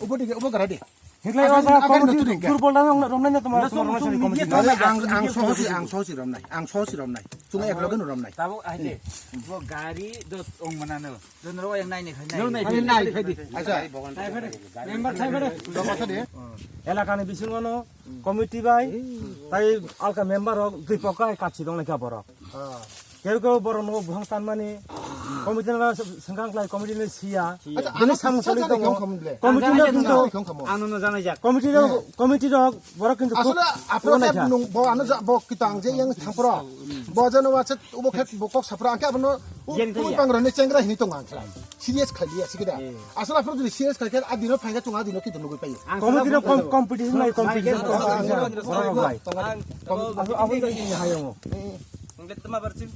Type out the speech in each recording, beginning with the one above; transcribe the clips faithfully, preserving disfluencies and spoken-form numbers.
Ubo dige, ubo gara de. Hiklai Akan, o sa akan committee nutu ringka. Durbol dang romnai na tomar, tomar romnai sari committee. Dale, ang, ang sohosi, ang sohosi romnai. Ang sohosi romnai. Chunga ek loge no romnai. Tabuk aje. Bo gari dos ong manano. Don ro yang nai ni khai nai. Nai khai di. Acha. Member thai phare. Elakani bisingo no committee bai tai alka member rok dui pokka hai kachi dong lekha borok. Kew kew borok no buhang tanmani committee no sengkang klai committee no siya. Acha, bini ano samung sisa sali jani tongo. Kong kong ble? Committee no Ano kintu no kong kamo? Ano no janai jak. Committee no committee no borok kintu asole khub apro khub khe naikha. Nung bo ano ja bo kitang je yang thangpro. Bo jano wacha ubo khe bo kok sapra angke abono u Yang tui thaya. Pangrani chengra hini tong angkla. Serious khali ya sikida. Asole apro jodi serious khali khe adino phainga chunga adino kintu nugui payo. Committee no com-, competition lai competition. Borok bai. Abo abo ni hayongo. Ang tama barchin.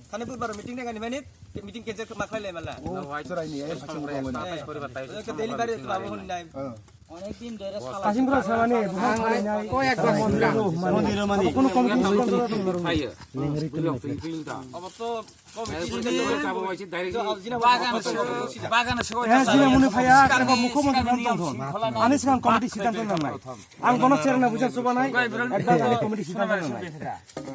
Thani budbar meeting dengani mani meeting cancel ma khlai lai mala. Chwraini, eh, phachung rok. Ke delivery to abo hon nai. Kasing bro samani buhang kharinai. Ko ek bar mondir. Mondir mani. Kono committee ni. Ayo. Obo to committee ni. Bagan se, bagan se. Eh, jina muni phaya, kebo mukho mukho tong thon. Ani sigang committee siddhanto nangnai. Ang bono chairman buja subanai. Advisor committee siddhanto nangnai.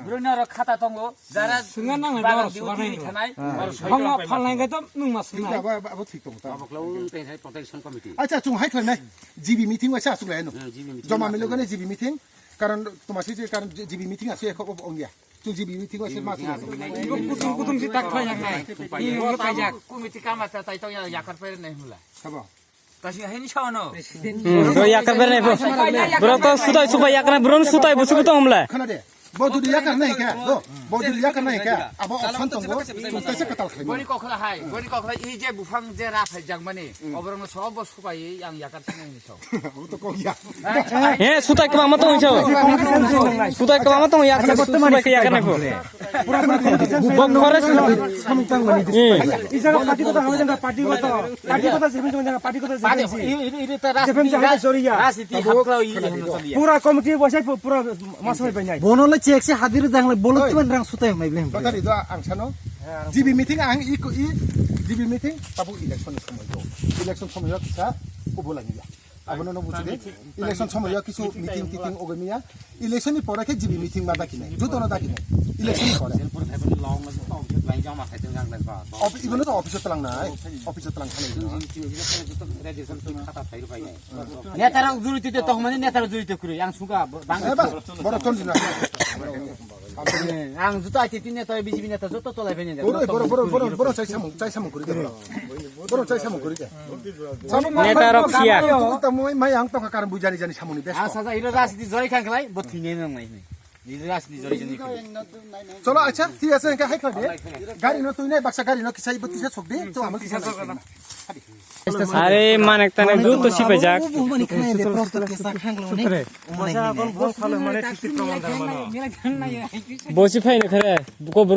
Bro ni oro khata tongo. Jara swnga nang nai bagan oro duty subanai. Thanai, oro soi Bangma tong phalnai paima. Khe to nwng ma swngnai. Abo, abo, abo thik tongo ta. Abo klau tei hai protection committee. Acha, chung hai khlainai. G B meeting waisa asuk lai no. Hmm, G B meeting. Joma milo gane G B meeting. Karon toma si je karon G B meeting asu ekho ongya. Chung G B meeting waisa ma asuk lai. Ibo kutung kutung si tak khlai yang nai. Ibo kajak. Committee kama ta tai tong ya yakar pere nai hula. Sabo. Kasi haini saono. Hmm, bro, yakar bernai, bro. Bro, to sutai subai yakar, bro, sutai busu buto homla. Khana de. Bo jodi yakar nai kha, bo, bo jodi yakar nai kha, abo option tongo, chung kaisa katal khlai. Boni kokla hai, boni kokla i je buphang je ra phai jangmani, oborokno sobo subai ang yakar sinai ni sao. Abo to kok ya. He, sutai kwbangma tong hinso. Sutai kwbangma tong yak, sutai khe yakar nai pho. Bok khore samung tang mani. Ih. I jaga party kota hamai jangka party kota. Party kota jepen jepen jangka party kota jepen si. Jepen si hamai joriya. Rajniti hapkla i hino chaliya. Pura committee bo sai pura mas hoi bai nai. Bono le check se hadir jang le bolo tiban rang sutai mai blem. Kota ri do ang sano. G B meeting ang i i G B meeting tabu election ni somoi do. Election somoi do kisa ubo lagi ya. Abono no buchide. Election somoyo kisu meeting titing ogemiya. Election ni pore khe G B meeting ma dakinai. Jotono dakinai. Election ni pore. Ofi-, ibono to office-o tlangnai. Office-o tlang khanai ibono. Netarok juriti de tongmani netarok juriti kwrwi. Ang suka bang. Eh, ba, boro ton dina. Ang juto aiti tin neta B J P neta joto tolai phai neta. Boro, boro, boro, boro, boro chai samung, chai samung kwrwi de boro. Boro chai samung kwrwi de. Netarok siya. Tamo mai ang tongkha karon bujani jani samungni best. Ang saja hiro rajniti jorai khang khlai, bo thwinai nang nai. Nijor asli jori joni. Cholo, acha, thik ase, engke hai khade. Gari no tui nai, baksa gari no kisai bo tisa sok de, to amo tisa sok de. Are manek tanek dut to sipai jak. Bo mani khnai de, prosto kesa khanglo ne. Bo si phai ne khare, ko